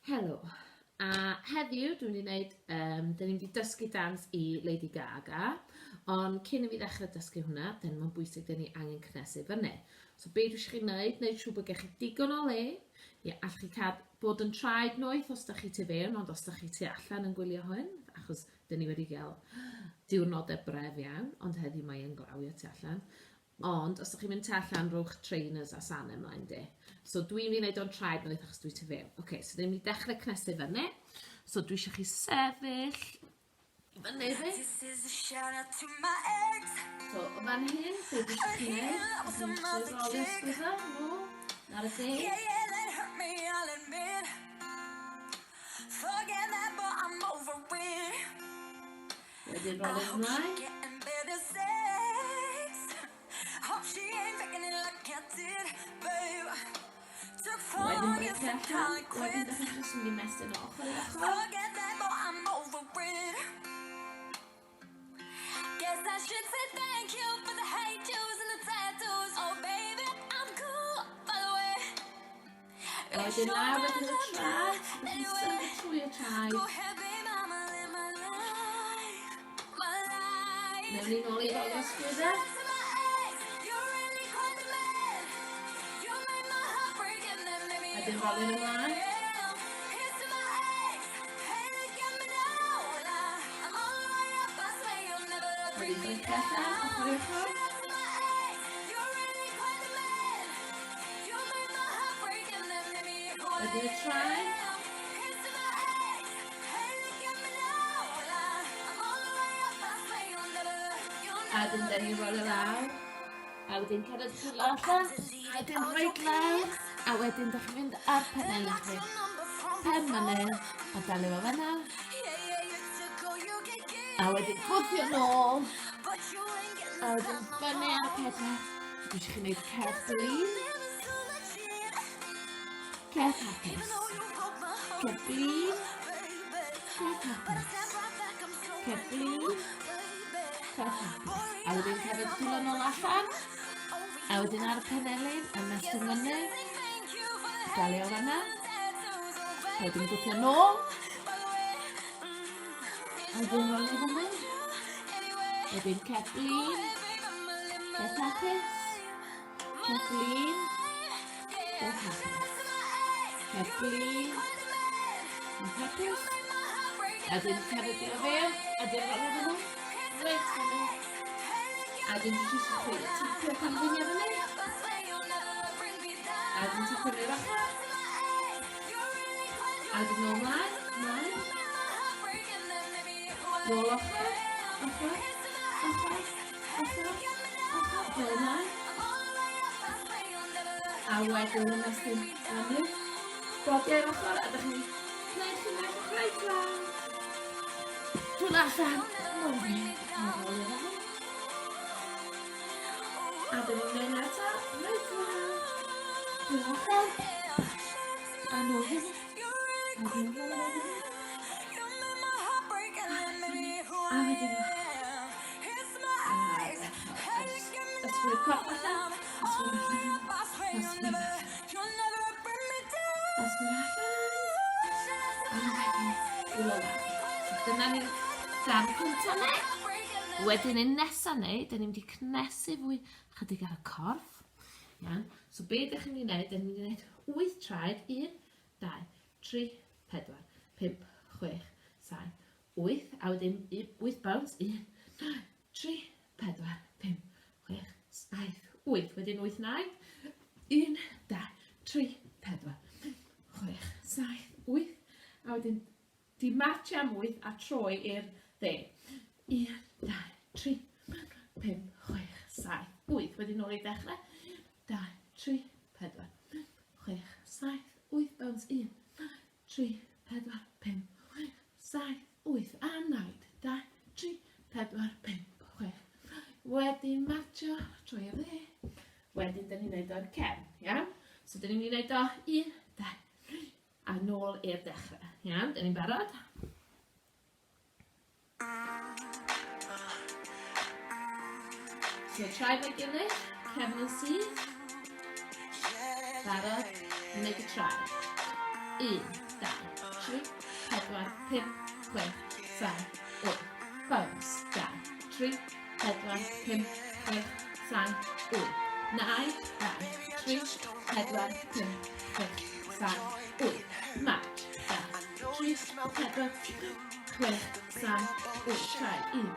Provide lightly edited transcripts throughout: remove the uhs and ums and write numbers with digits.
Helo. A heddiw dwi'n mynd i wneud, um, dyn ni'n mynd i dysgu dans i Lady Gaga, ond cyn i fi ddechrau dysgu hwnna, dyn mae'n bwysig dyn ni angen cnesu fyny. So be dwi eisiau chi wneud, wneud siŵr bod gen chi digon o le, i allwch chi cael bod yn traed noeth os da chi tu fewn, ond os da chi tu allan yn gwylio hwn, achos dyn ni wedi cael diwrnodau bref iawn, ond heddiw mae yn glawio tu allan. Ond os ydych chi'n mynd tu allan, rhowch trainers a sanau ymlaen de. So dwi'n mynd i wneud o'n traed noeth achos dwi tu fewn. Oce, okay, so dwi'n mynd i dechrau cnesu fyny. So dwi eisiau chi sefyll i fyny fi. So, o fan hyn, be dwi eisiau chi wneud? Dwi'n eisiau rolio sgwydda, nôl, ar y dde. Wedyn rolio ymlaen. Wedyn breichiau allan. Wedyn dych chi'n jyst mynd i mestyn o ochr i ochr. Wedyn lawr wedyn y traed. Dych chi'n symud trwy y traed. Mewn i nôl i rolio sgwydda. Wedyn rolio ymlaen. Wedyn breichiau allan, ochr i ochr. Wedyn y traed. A wedyn dyn ni'n rolio lawr. A wedyn cerdded chwilio allan. A wedyn reit lawr. A wedyn dych chi'n mynd ar pen chi. Pen mynydd. A dalio fo fanna. A wedyn gwthio nôl. A wedyn fyny ar y pedwar. Dwi eisiau chi wneud cerdd blin. Cerdd hapus. Cerdd blin. Cerdd hapus. Cerdd blin. Cerdd hapus. A wedyn cerdded dwylo nôl allan. A wedyn ar y penelin, ymestyn fyny. Dalio fanna. Wedyn gwthio nôl. A wedyn rolio fyny. Wedyn cerdd blin. Cerdd hapus. Cerdd blin. Cerdd hapus. Cerdd blin. Cerdd hapus. A wedyn cerdded gyda fe. A wedyn rolio fyny. Reit fyny. A wedyn dwi jyst yn chwilio tapio pan fyny fyny. A wedyn tapio rhyw ochr. A wedyn nôl mlaen, mlaen. Nôl ochr, ochr, ochr, ochr, ochr, nôl mlaen. A wedyn ymestyn fyny. Bodiau'r ochr, a dych chi'n gwneud llinell reit lawr. Dwi'n allan, nôl fi, nôl i fyny. A dyn ni'n mynd eto, reit lawr. Dwi'n allan. A nôl fyny. A wedyn nôl fyny. A wedyn Ysgwydd corff allan. Ysgwydd allan. Ysgwydd allan. Ysgwydd allan. A wedyn dwylo lawr. So dyna ni'r darn cyntaf ni. Wedyn un nesa ni, dyn ni'n mynd i cnesu fwy chydig ar y corff. Iawn? So be ydych chi'n mynd i wneud, dyn ni'n mynd i wneud 8 traed, 1, 2, 3, 4, 5, 6, 7, 8, a wedyn 8 bounce, 1, 2, 3, 4, 5, 6, 7, 8, wedyn 8 naid, 1, 2, 3, 4, 5, 6, 7, 8, a wedyn Di martio am wyth a troi i'r dde. 1, 2, 3, 4, 5, 6, 7, 8. Wedyn nôl i ddechrau. 2, 3, 4, 5, 6, 7, 8, bounce 1, 2, 3, 4, 5, 6, 7, 8, a naid. 2, 3, 4, 5, 6. Wedyn martio, troi i'r dde. Wedyn, dyn ni'n neud o'r cefn, iawn? So, dyn ni'n mynd i neud o 1, 2, 3, A nôl i'r dechrau. Iawn, dyn ni'n barod? So traed o'i gilydd, cefn yn syth. Barod, wneud y traed. 1, 2, 3, 4, 5, 6, 7, 8. Bounce. 2, 3, 4, 5, 6, 7, 8. 9, 2, 3, 4, 5, 6, 7, 8. Match. 2, 3, 4, 6, 7, 8. Try. 1,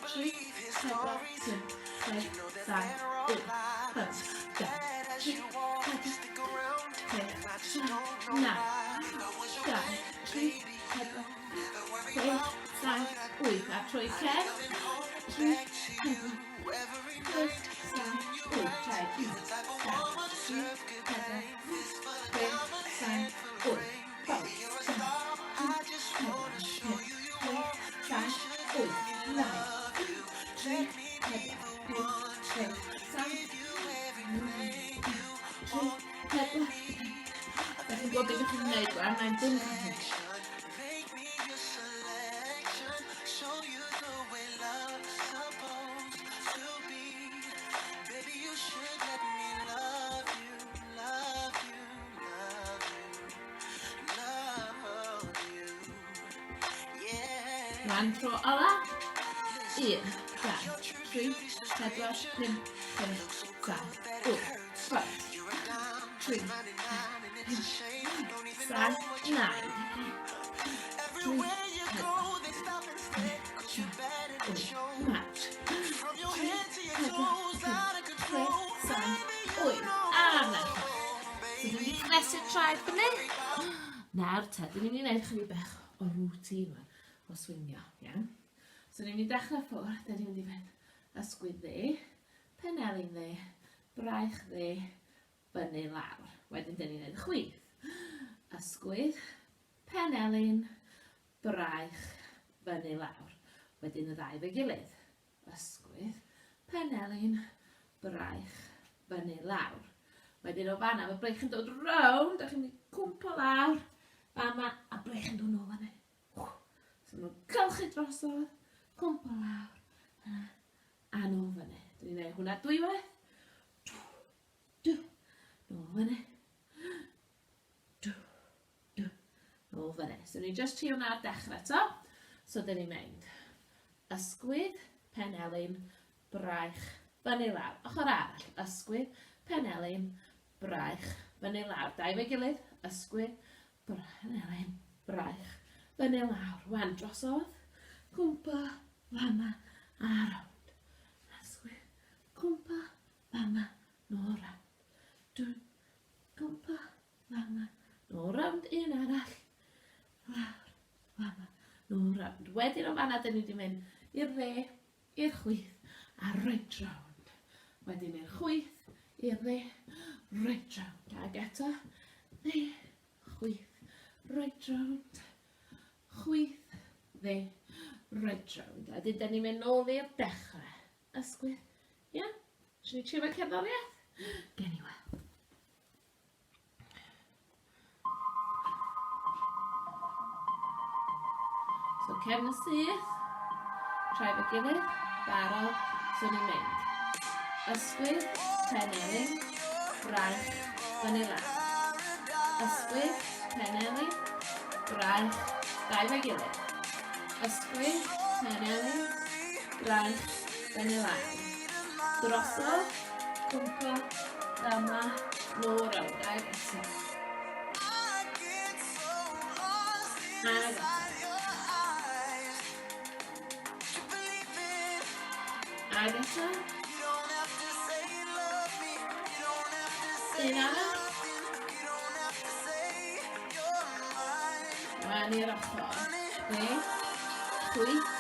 2, 3, 4, 5, 6, 7, 8. Bounce. 2, 3, 4, 5, 6, 9, 2, 3, 4, 6, 7, 8. A trwy cefn. 3, 4, 6, 7, 8. Try. 1, 2, 3, 4, 5, 6, 7, 8. Bounce. 2, 3, 4, 5, 6, 7, 8. 9, 3, 4, 5, 6, 7, 8, 3, 4. Da chi'n gwybod beth ydych chi'n gwneud rwan, mae'n dim cyhyd. Rhan tro ola. 1, 2, 3, 4, 5, 6, 7, 8. Front. 3, 5, 7, 9. 3, 4, 5, 6, 7, 8. Match. 3, 4, 5, 6, 7, 8. Arna. So dyn ni'n cnesu'r traed fyny. Nawr te, dyn ni'n mynd i wneud chydig bach o routine yma, o swingio, iawn? So ni'n mynd i dechrau ffwrdd, dyn ni'n mynd i fynd ysgwydd dde, penelin dde, braich dde, fyny lawr. Wedyn dyn ni'n gwneud chwith. Ysgwydd, penelin, braich, fyny lawr. Wedyn y ddau fe gilydd. Ysgwydd, penelin, braich, fyny lawr. Wedyn o fanna, mae braich yn dod rownd, a chi'n mynd i cwmpo lawr, fama, a braich yn dod nôl fyny. So maen nhw'n cylchu drosodd, cwmpo lawr, a nôl fyny. Dwi'n gwneud hwnna dwywaith. Dw, dw, nôl fyny. Dw, dw, nôl fyny. So ni just trio hwnna ar dechrau eto. So dyn ni'n mynd. Ysgwydd, penelin, braich, fyny lawr. Ochr arall, ysgwydd, penelin, braich, fyny lawr. Dau fe gilydd, ysgwydd, penelin, braich, fyny lawr. Wan, drosodd, cwmpa, fama, a rownd. Ysgwydd, cwmpa, fama, nôl rownd. Dwy, cwmpa, fama, nôl rownd, un arall, lawr, fama, nôl rownd. Wedyn o fanna, dyn ni wedi mynd i'r dde, i'r chwith, a right round. Wedyn i'r chwith, i'r dde, right round. Ag eto, dde, chwith, right round, chwith, dde, right round. A dyn ni'n mynd nôl i'r dechrau. Ysgwydd, ia? Yeah? Eisiau ni trio fe cerddoriaeth? Gen i weld. So cefn y syth, trai fy gilydd, barod, so ni'n mynd. Ysgwydd, pen elin, braich, fyny lan. Ysgwydd, pen elin, braich, dau fe gilydd. Ysgwydd, pen elin, braich, fyny lan. Drosodd, cwmpo, yma, nôl rownd, ag eto. Ag eto. Ag eto. Un arall. Wan i'r ochr. Dde, chwith,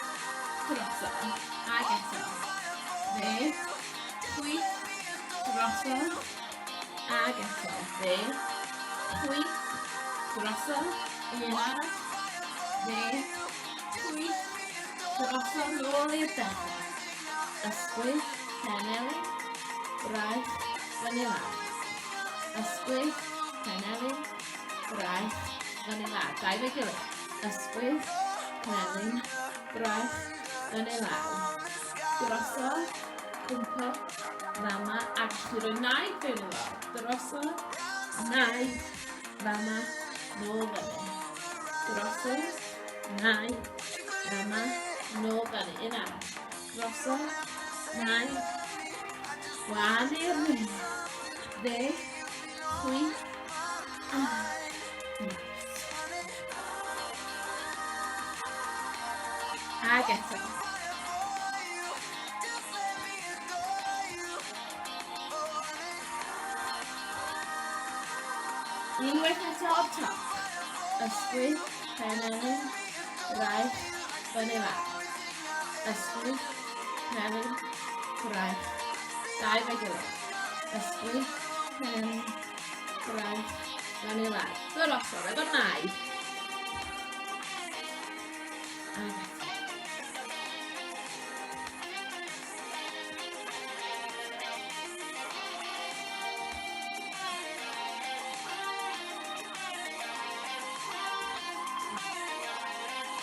drosodd. Ag eto. Dde, chwith, drosodd. Ag eto. Dde, chwith, drosodd. Un arall. Dde, chwith, drosodd, nôl i'r dechrau. Ysgwydd, pen elin, braich, fyny lawr. Ysgwydd, pen elin, braich, fyny lawr. Dau fe gilydd. Ysgwydd, pen elin, braich, fyny lawr. Drosodd, cwmpo, fama, a chi roi naid fewn iddo. Drosodd, naid, fama, Nôl fyny. Drosodd, nau, yma, nôl fyny. Un arall. Drosodd, nau, wan i'r dde, chwith, a nice. Ag eto. Unwaith eto o'r top. Ysgwydd, pen elin, braich, fyny lawr. Ysgwydd, pen elin, braich, dau fe gilydd. Ysgwydd, pen elin, braich, fyny lawr. Drosodd efo naid. Ag eto.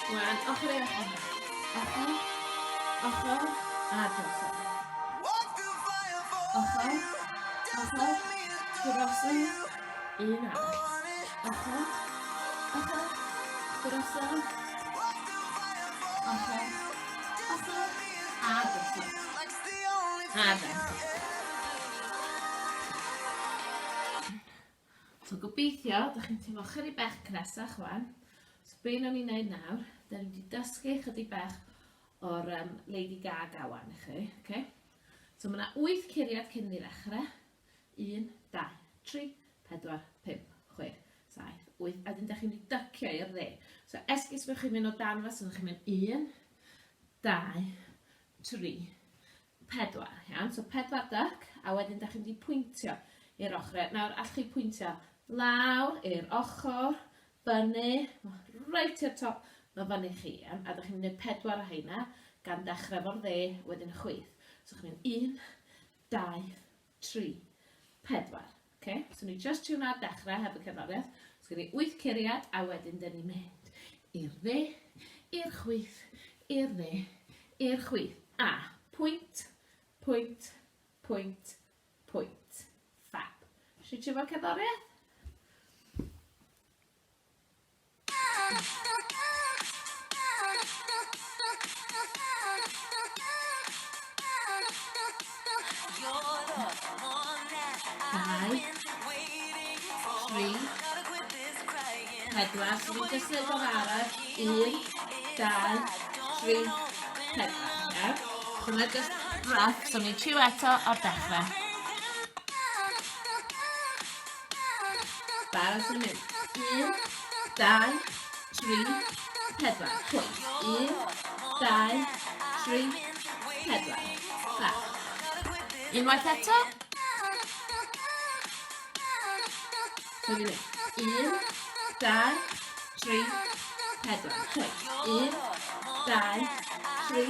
Wan, ochr i ochr. Ochr, ochr, a drosodd. Ochr, ochr, drosodd, un arall. Ochr, ochr, drosodd, ochr, ochr, a drosodd. A drosodd. So gobeithio, ydych chi'n teimlo chydig bach cnesach wan. So be nawn ni wneud nawr, da ni wedi dysgu chydig bach o'r um, Lady Gaga wan i chi. Okay? So mae yna 8 curiad cyn ni ddechrau. 1, 2, 3, 4, 5, 6, 7, 8. A wedyn da chi'n mynd i dycio i'r dde. So esgus bod chi'n mynd o dan fa, so chi'n mynd 1, 2, 3, 4. Iawn? So 4 dyc, a wedyn da chi'n mynd i pwyntio i'r ochr. Nawr, allwch chi pwyntio lawr i'r ochr, fyny, reit i'r top, mae fyny chi. Iawn? A da chi'n mynd i pedwar o heina, gan dechrau efo'r dde, wedyn y chwith. So chi'n mynd 1, 2, 3, 4. Okay? So ni just tune ar dechrau heb y cerddoriaeth. So gen i 8 curiad a wedyn dyn ni'n mynd i'r dde, i'r chwith, i'r dde, i'r chwith. A pwynt, pwynt, pwynt, pwynt. Fab. Eisiau trio cerddoriaeth? Dau, tri, pedwar, so ni'n jyst neud o'n araf, un, dau, tri, pedwar, iawn? Hwna just rough, so ni'n trio eto o'r dechrau. Barod yn mynd. 1, 2, 3, 4. Pwynt. 1, 2, 3, 4. Fab. Unwaith eto. So ni'n mynd. 1, 2, 3, 4. Pwynt. 1, 2, 3,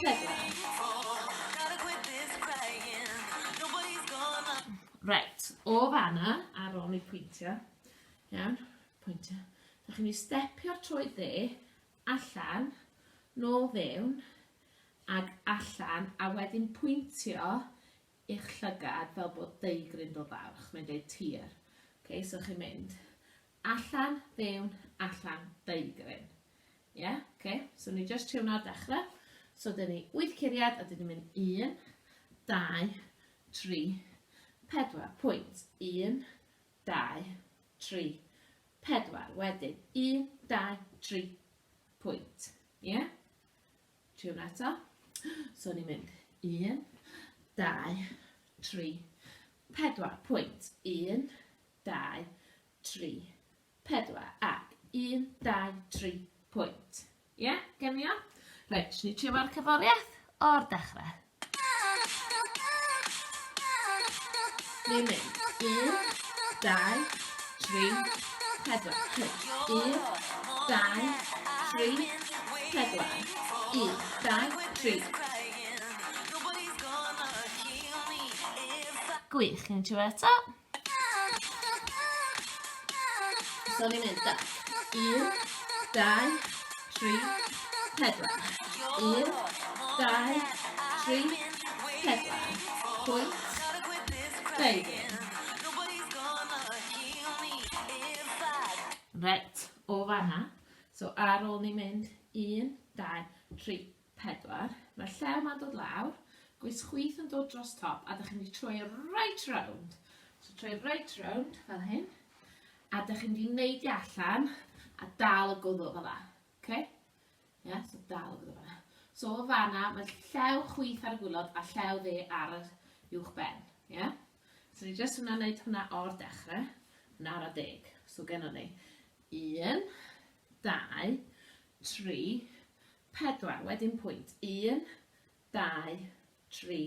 4. Reit, o fanna, ar ôl ni pwyntio, iawn, pwyntio, da chi'n mynd i stepio'r troed dde allan, nôl fewn, ag allan, a wedyn pwyntio i'ch llygad fel bod deigryn dod lawr, achos mae'n dweud tear. Okay, so chi'n mynd allan, fewn, allan, deigryn. Ie, yeah, okay. So ni just trio hwnna dechrau. So dyn ni 8 curiad a dyn ni'n mynd 1, 2, 3, 4. Pwynt. 1, 2, 3, 4. Wedyn 1, 2, 3, pwynt. Ie? Yeah? Trio hwnna eto. So ni'n mynd 1, 2, 3, 4. Pwynt. 1, 2, 3, 4 ac 1, 2, 3, pwynt. Ie, yeah, genio? Reit, ni trio fo'r cyforiaeth o'r dechrau. Ni'n mynd 1, 2, 3, 4, pwynt. 1, 2, 3, 4. 1, 2, 3. Gwych, ni'n trio eto. So ni'n mynd da. 1, 2, 3, 4. 1, 2, 3, 4. Pwynt. Deuddyn. Reit, o fanna. So ar ôl ni mynd 1, 2, 3, 4, mae'r llew ma'n dod lawr, gwys chwith yn dod dros top, a dych chi'n mynd i troi right round. So troi right round, fel hyn, a dych chi'n mynd i neidio allan a dal y gwddw fel la. Okay? Yeah, so dal y gwddw fel la. So o fanna, mae llew chwith ar y gwylod a llew dde ar yr uwch ben. Yeah? So ni jyst hwnna wneud hwnna o'r dechrau, yn ara deg. So gennon ni 1, 2, 3, 4, wedyn pwynt. 1, 2, 3,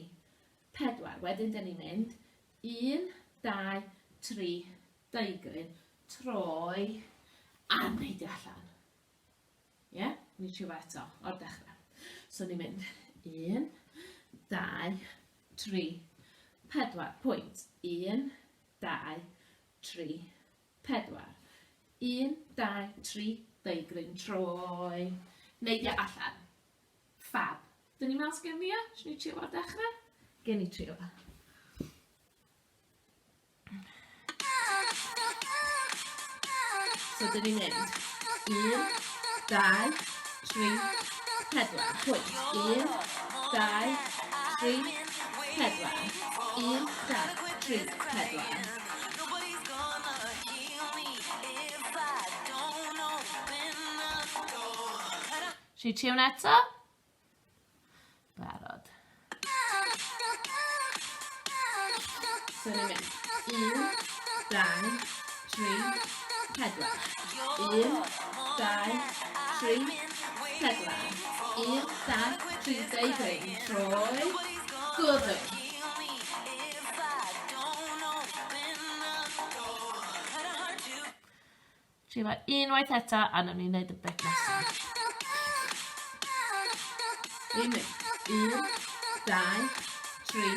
4. Wedyn dyn ni'n mynd 1, 2, 3, deigryn, troi, a neidio allan. Ie? Yeah? Ni trio fo eto, o'r dechrau. So ni'n mynd 1, 2, 3, 4, pwynt. 1, 2, 3, 4. 1, 2, 3, deigryn, troi. Neidio allan. Fab. Dyn ni'n meddwl sgen fi o? Swn i trio fo'r dechrau? Gen i trio fo. So dyn ni'n mynd. 1, 2, 3, 4. Pwynt. 1, 2, 3, 4. 1, 2, 3, 4. Siw ti hwnna eto? Barod. So ni'n mynd. 1, 2, 3, 4. 1, 2, 3, 4. 1, 2, 3, 2, 3. Troi. Gwddw. Trio fe unwaith eto a nawn ni wneud y bit nesaf. Un, un, dau, tri,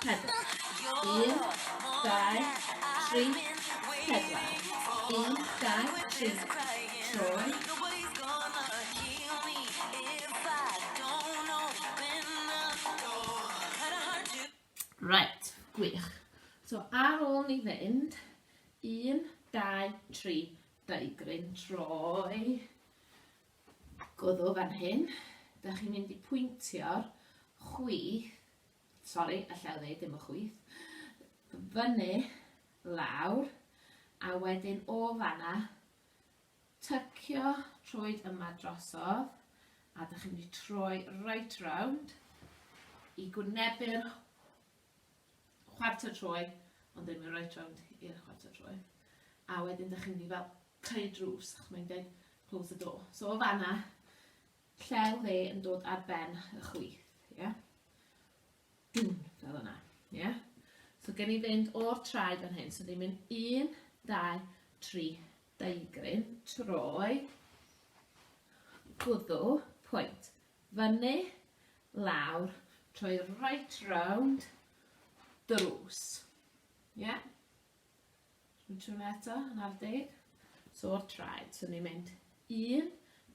pedwar. Un, dau, tri, pedwar. Un, dau, tri, troi. Reit, gwych. So ar ôl ni fynd, 1, 2, 3, deigryn, troi, gwddw fan hyn. Da chi'n mynd i pwyntio'r chwith, sori, y llew dde, dim y chwith, fyny, lawr, a wedyn o fanna, tycio troed yma drosodd a dych chi'n mynd i troi right round i gwynebu'r chwarter troi, ond ddim yn right round i'r chwarter troi. A wedyn dych chi'n mynd i fel creu drws, achos mae'n dweud close the door. So o fanna, llew dde yn dod ar ben y chwith, ie? Yeah? Dwn, fel yna, ie? Yeah? So gen i fynd o'r traed fan hyn, so ni'n mynd 1, 2, 3, deigryn, troi, gwddw, pwynt, fyny, lawr, troi right round, drws. Ie? Yeah? Dwi'n trwy eto, yn ar deg. So o'r traed, so ni'n mynd 1,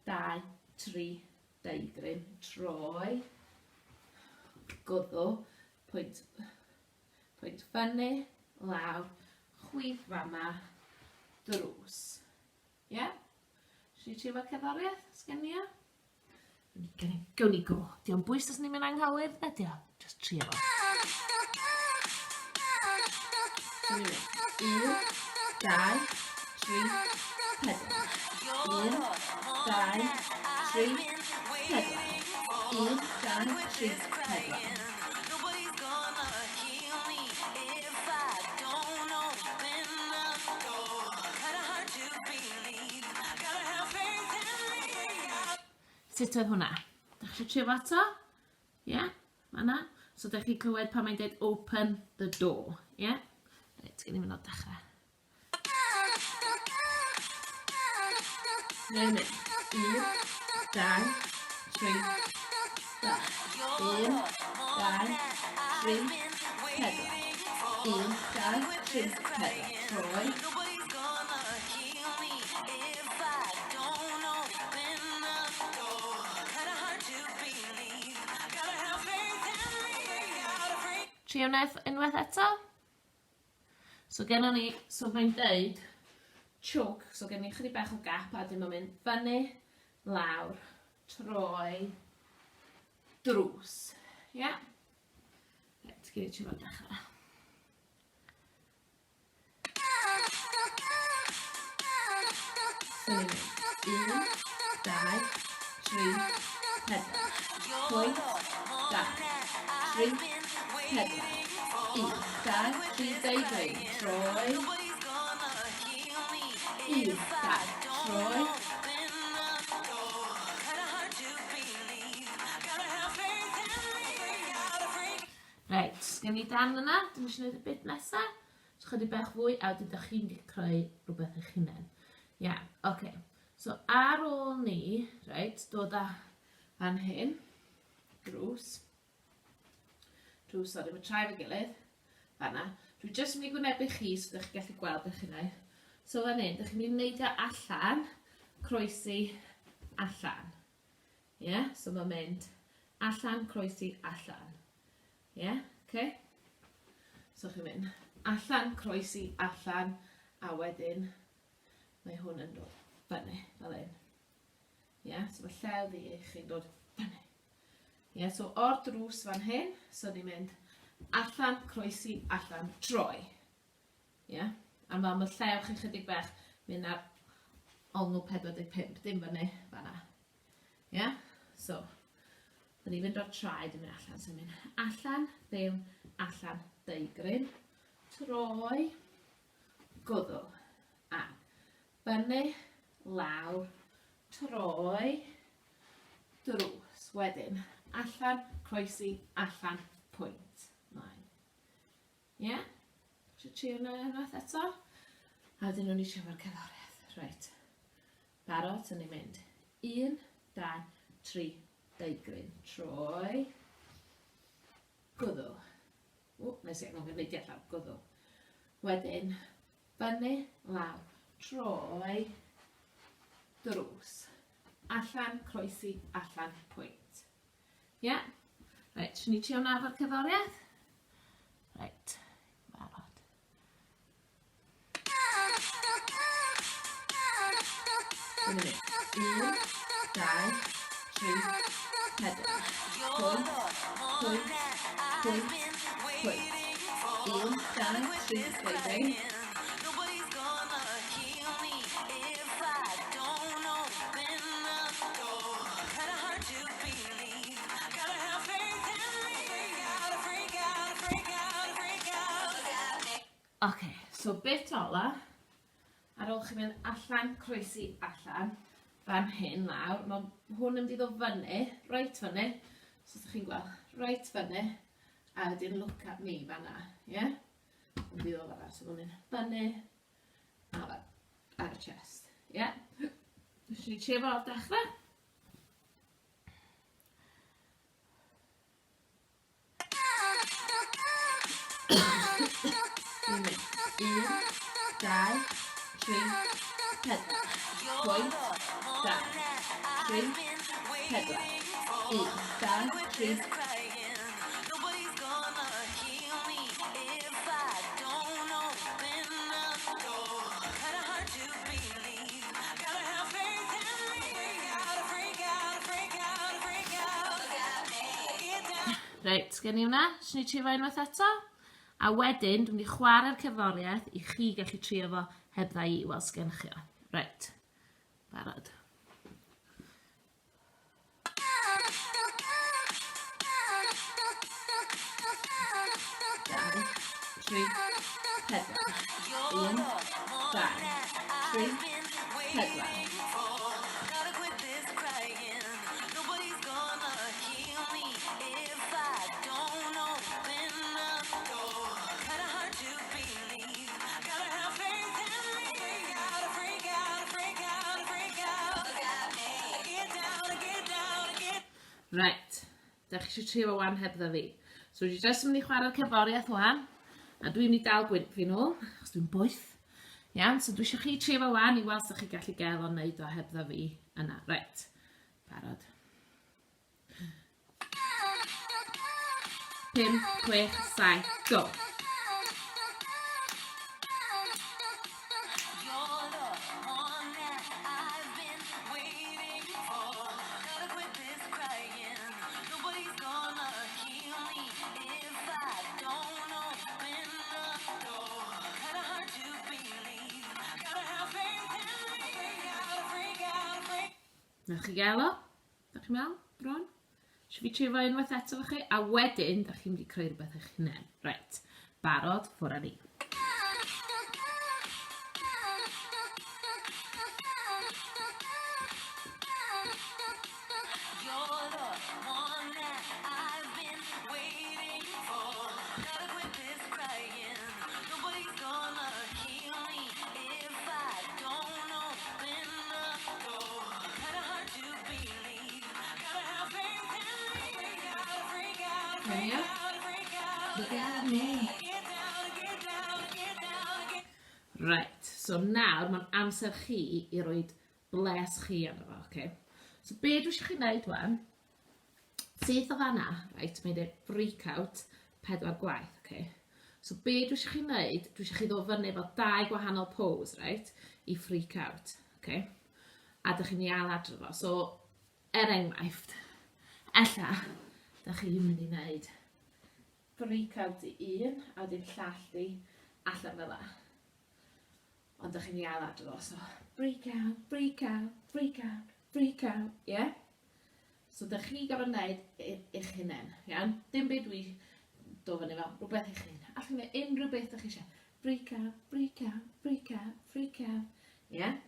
2, 3, deigryn, troi, gwddw, pwynt, pwynt fyny, lawr, chwith fama, drws. Ie? Yeah? Siw ti efo cerddoriaeth? Sgen ni o? Gawn ni go. Dio'm bwys os ni'n mynd anghywir, na dio. Just trio fo. Un, dau, tri, pedwar. Un, dau, tri, pedwar. Un, dau, tri, pedwar. Sut oedd hwnna? Dach chi trio fo eto? Ie? Yeah? Ma' 'na? So dach chi clywed pan mae'n deud open the door, ie? Yeah? Reit, gen i mynd o'r dechrau. Neu mynd. Un, dau, tri, dau. Un, dau, tri, pedwar. Un, dau, tri, pedwar. Troi. Trio wnaeth unwaith eto. So gennon ni, so mae'n deud, Choke, so gen i chydig bach o gap a wedyn mae'n mynd fyny, lawr, troi, drws. Ie? Yeah? Reit, gyd i ti fod dechrau. So ni'n mynd. 1, 2, 3, 4. Pwynt, 2, 3, 4. 1, 2, 3, 2, 3. Troi. 1, 2, troi. Reit, sgen i dan yna, dwi'n eisiau gwneud y bit nesa. So chydig bach fwy, a wedyn dach chi'n gallu creu rhywbeth eich hunain. Ia, yeah, oce. Okay. So ar ôl ni, reit, dod â fan hyn, drws, drws, sori, mae trai fy gilydd, fanna. Dwi jyst yn mynd i gwynebu chi so ydych chi'n gallu gweld eich hunain. So fan hyn, dych chi'n mynd i neidio allan, croesi allan. Ie, yeah? So mae'n mynd allan, croesi, allan. Ie, yeah? Okay? So chi'n mynd allan, croesi, allan, a wedyn mae hwn yn dod fyny, fel hyn. Ie, yeah? So mae llew ddi i chi'n dod fyny. Ie, yeah? So o'r drws fan hyn, so ni'n mynd allan, croesi, allan, troi. Ie? A fel mae llew chi chydig bach mynd ar ongl 45, dim fyny, fanna. Ie? So, da ni'n mynd o'r traed yn mynd allan. So, mynd allan, fewn, allan, deigryn, troi, gwddw, a fyny, lawr, troi, drws. Wedyn, allan, croesi, allan, pwynt. Mlaen. Ie? Yeah? Eisiau trio hwnna unwaith eto? A wedyn nhw'n eisiau efo'r cerddoriaeth. Reit. Barod, so ni'n mynd. 1, 2, 3, deigryn. Troi. Gwddw. O, nes i angen neidio allan. Gwddw. Wedyn, fyny, lawr, troi, drws. Allan, croesi, allan, pwynt. Ie? Yeah. Reit, swn i trio hwnna efo'r cerddoriaeth? Reit, barod. Un, dau, tri, pedwar. Pwynt, pwynt, pwynt, pwynt. Un, dau, tri, dau, Ok, so bit ola, ar ôl chi mynd allan, croesi allan, fan hyn lawr, mae hwn yn mynd i ddod fyny, reit fyny, so ydych chi'n gweld, reit fyny, a wedyn look at me fanna, ie? Yeah? Yn mynd i ddod fanna, so mae'n mynd fyny, a fan, ar y chest, ie? Yeah? Nes i trio fo o'r dechrau. Un, dau, tri, pedwar. Pwynt, dau, tri, pedwar. Un, dau, tri, Reit, gen i hwnna. Swn i trio fo unwaith eto. A wedyn, dwi'n mynd i chwarae'r cerddoriaeth i chi gallu trio fo heb dda i weld sgen chi o. Reit, barod. Dau, tri, pedwar. Un, dau, tri, pedwar. Reit, da chi eisiau trio fo wan hebdda fi. So dwi jyst yn mynd i chwarae'r cerddoriaeth wan, a dwi'n mynd i dal gwynt fi nôl, achos dwi'n boeth. Iawn, so dwi eisiau chi trio fo wan i weld os chi gallu gael o'n neud o hebdda fi yna. Reit, barod. 5, 6, 7, go! Newch chi gael o? Da chi'n meddwl? Bron? Eisiau fi trio fo unwaith eto efo chi? A wedyn, da chi'n mynd i creu rhywbeth eich hunain. Reit, barod, ffwrdd â ni. Look at me. Right, so nawr mae'n amser chi i roid bles chi arno fo, oce? So be dwi eisiau chi wneud wan, syth o fanna, reit, mae'n dweud freak out pedwar gwaith, oce? So be dwi eisiau chi wneud, dwi eisiau chi ddod fyny efo dau gwahanol pose, reit, i freak out, oce? A dych chi'n mynd i ail-adrodd fo. So, er enghraifft, ella, dych chi'n mynd i wneud freak out i un, a wedyn llall di allan fel 'a. Ond dych chi'n mynd i ail-adrodd fo, so freak out, freak out, freak out, freak out, ie? Yeah? So dych chi gorfod wneud eich hunain, iawn? Dim byd dwi dod fyny fel, rhywbeth eich hun. Allwch chi wneud unrhyw beth dych chi eisiau. Freak out, freak out, freak out, freak out. Ie? Yeah?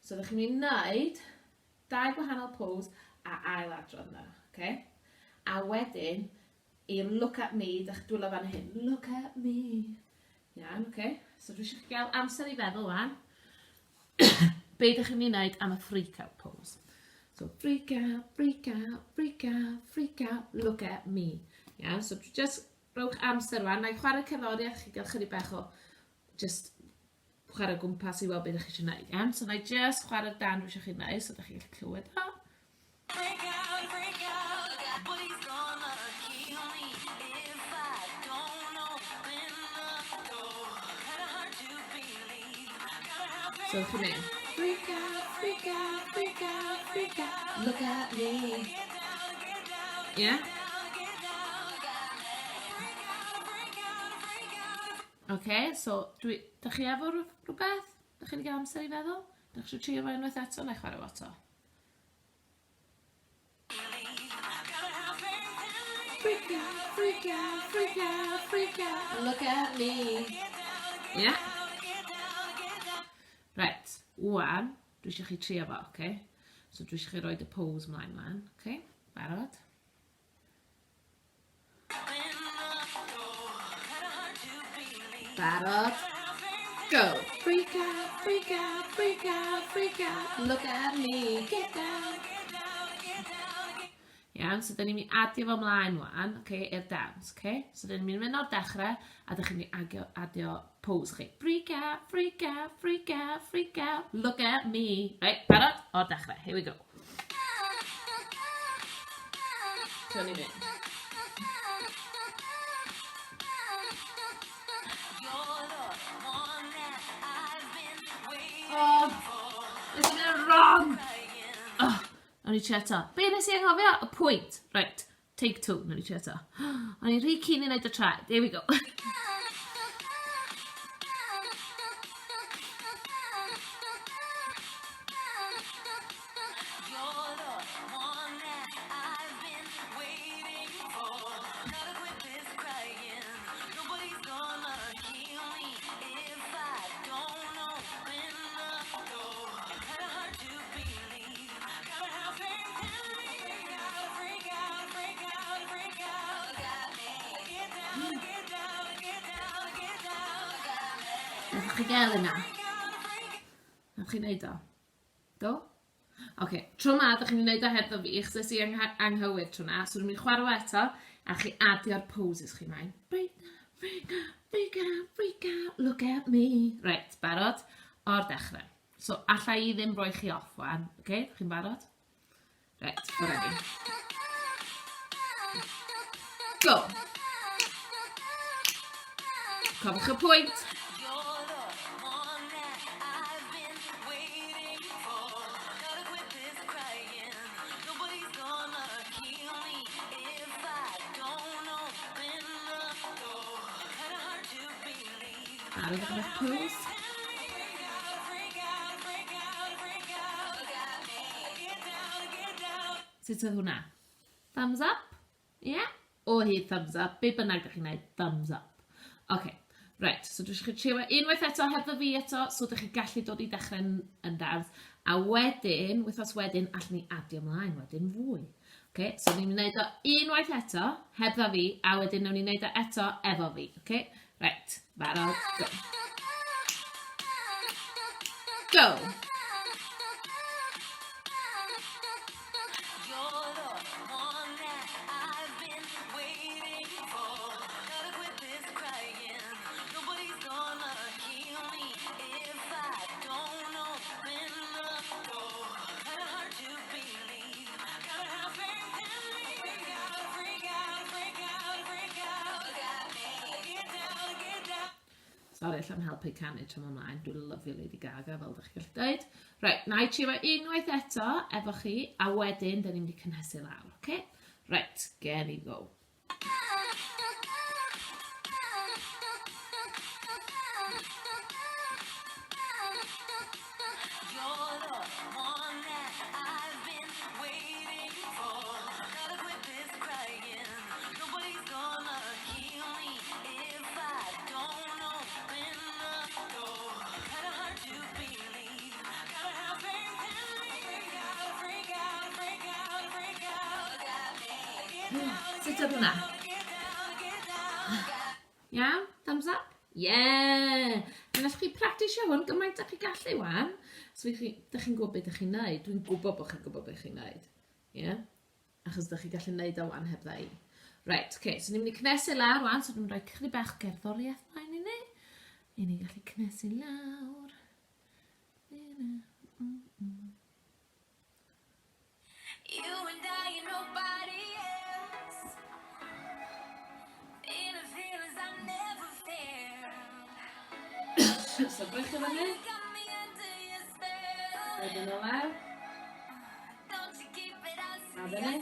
So ddech chi'n mynd i wneud dau gwahanol pose a ail adrodd nhw, okay? A wedyn, i look at me, dych dwylo fan hyn, look at me. Iawn, okay? So dwi eisiau chi gael amser i feddwl wan. Be ydych chi'n mynd i wneud am y freak out pose? So freak out, freak out, freak out, freak out, look at me. Iawn, so just rhowch amser wan. Na i chwarae cerddoriaeth, chi gael chydig bach o just chwarae o gwmpas i weld beth ydych chi eisiau gwneud, iawn? So na i just chwarae'r dan dwi eisiau chi wneud, so ydych chi'n gallu clywed o. So chi'n mynd, freak out, freak out, freak out, freak out, look at me. Yeah? Oce, so dwi... Dach chi efo rhywbeth? Dach chi 'di gael amser i feddwl? Dach chi isio trio fo unwaith eto neu chwarae fo 'to? Freak out, freak out, freak out, freak out, look at me. Yeah? Reit, ŵan, dwi eisiau chi trio fo, oce? So dwi eisiau chi roid y pose mlaen wan, oce? Barod? Barod? Go! Freak out, freak out, freak out, freak out, look at me, get down. Iawn, so dyn ni'n mynd i adio fo mlaen wan, okay, i'r dawns, okay? So dyn ni'n mynd i mynd o'r dechrau, a dych chi'n mynd i agio, adio pose chi. Freak out, freak out, freak out, freak out, look at me. Right, barod? O'r dechrau, here we go. Tony mynd. Oh, nes i mynd wrong! Oh, o'n i trio eto. Be nes i anghofio? Y pwynt. Right, take two. Nawn ni trio eto. O'n i'n rhy keen i wneud y traed. Here we go. Nathoch chi gael yna? Nathoch chi wneud o? Do? Oce, okay. tro ma, ydych chi'n gwneud o hebddo fi, chos es i anghywir tro na, so dwi'n mynd i chwarae fo eto, a chi adio'r poses chi mlaen. Break out, break out, break out, break out, look at me. Reit, barod? O'r dechrau. So, alla i ddim roi chi off wan, oce? Okay? Chi'n barod? Reit, ffwrdd â ni. Go! Cofiwch y pwynt! Barod ar eich pwys? Sut oedd hwnna? Thumbs up? Ie? Yeah? O hyd thumbs up. Be bynnag ydych chi'n gwneud, thumbs up. Oce, okay. Right, so dwi eisiau chi trio unwaith eto hefo fi eto, so ydych chi'n gallu dod i dechrau yn, yn dawns. A wedyn, wythnos wedyn, allwn ni adio ymlaen wedyn fwy. Okay, so ni'n gwneud o unwaith eto, hebdda fi, a wedyn nawn ni wneud o eto efo fi. Okay? Right, barod, go. Go! Sori, allai'm helpu canu tra ma' mlaen. Dwi'n lyfio Lady Gaga, fel 'dach chi gallu deud. Reit, na i trio fo unwaith eto efo chi, a wedyn 'dan ni'n mynd i cynhesu lawr, oce? Reit, gen i go. Sut oedd hwnna? Iawn? Thumbs up? Yeah! Mi wnaethoch chi practisio hwn gymaint â chi gallu wan. So chi, dych chi'n gwybod beth ydych chi'n neud. Dwi'n gwybod bod chi'n gwybod beth chi'n neud. Yeah? Achos dych chi'n gallu neud o wan heb dda i. Reit, oce, okay, so ni'n mynd i cnesu lawr wan, so dwi'n rhoi chydig bach o gerddoriaeth mlaen i ni. I ni gallu cnesu lawr. You and I and nobody else. Feeling feelings I never felt. So brych i fyny. Wedyn o lawr. A fyny.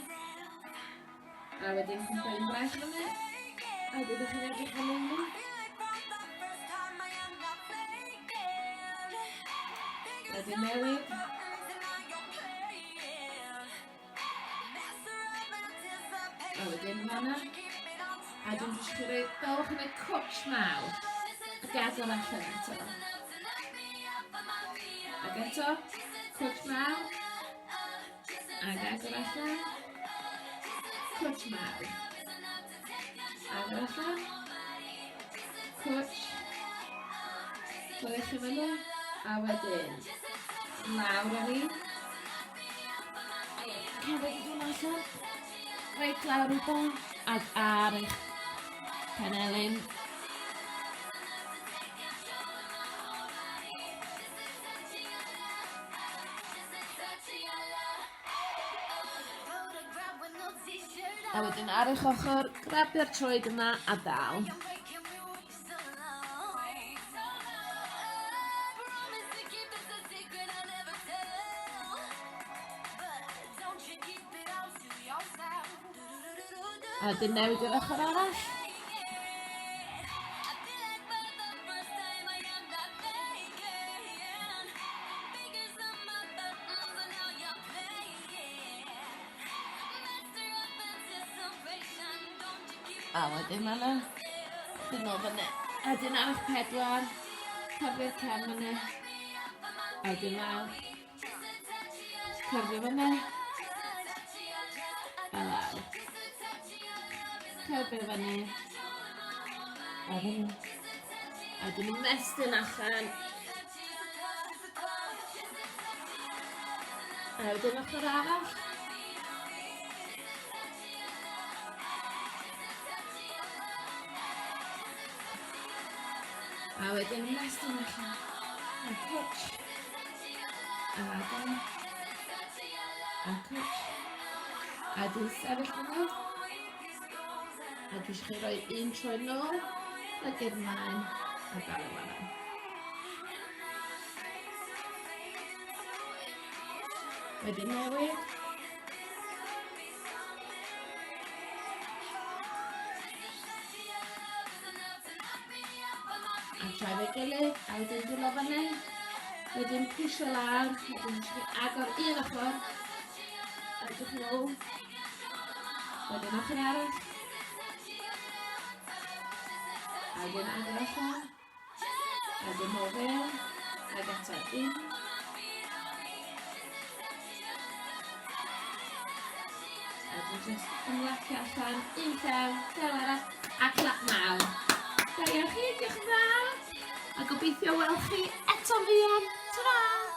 A wedyn cwmpa un braich fyny. A wedyn ydych chi'n edrych am un. Wedyn newid. A wedyn fanna. A dwi'n jyst chi roi fel chi'n gwneud cwtsh mawr. A gadael allan eto. Ac eto, cwtsh mawr. Ac agor allan. Cwtsh mawr. Agor allan. Cwtsh. Rhoi chi fyny. A wedyn, lawr â ni. Cerdded i hwnna allan. Reit lawr i ben. Ac ar eich penelin. A wedyn ar eich ochr, grabio'r troed yma a dal. A wedyn newid i'r ochr arall. A wedyn ma' 'na dyn nôl fyny. A wedyn ar eich pedwar, cyfri'r cefn fyny. A wedyn lawr. Cyfri fyny. A lawr. Cyfri fyny. A fyny. A wedyn ymestyn allan. A wedyn ochr arall. A wedyn ymestyn allan. A cwtsh. A agor. A cwtsh. A dwi'n sefyll fyny. A dwi eisiau chi roi un troed nôl, plygu'r mlaen, a dal yn fanna. Wedyn newid. A troi fe gilydd, a wedyn dwylo fyny. Wedyn pwysio lawr, wedyn agor un ochr. Edrych nôl. Wedyn ochr arall. A wedyn agor allan. A wedyn nôl fewn. Ac eto in. A dwi'n just ymlacio allan. Un llaw, llaw arall. A clap mawr. Da iawn chi, diolch yn fawr. A gobeithio weld chi eto'n fuan. Ta-ra!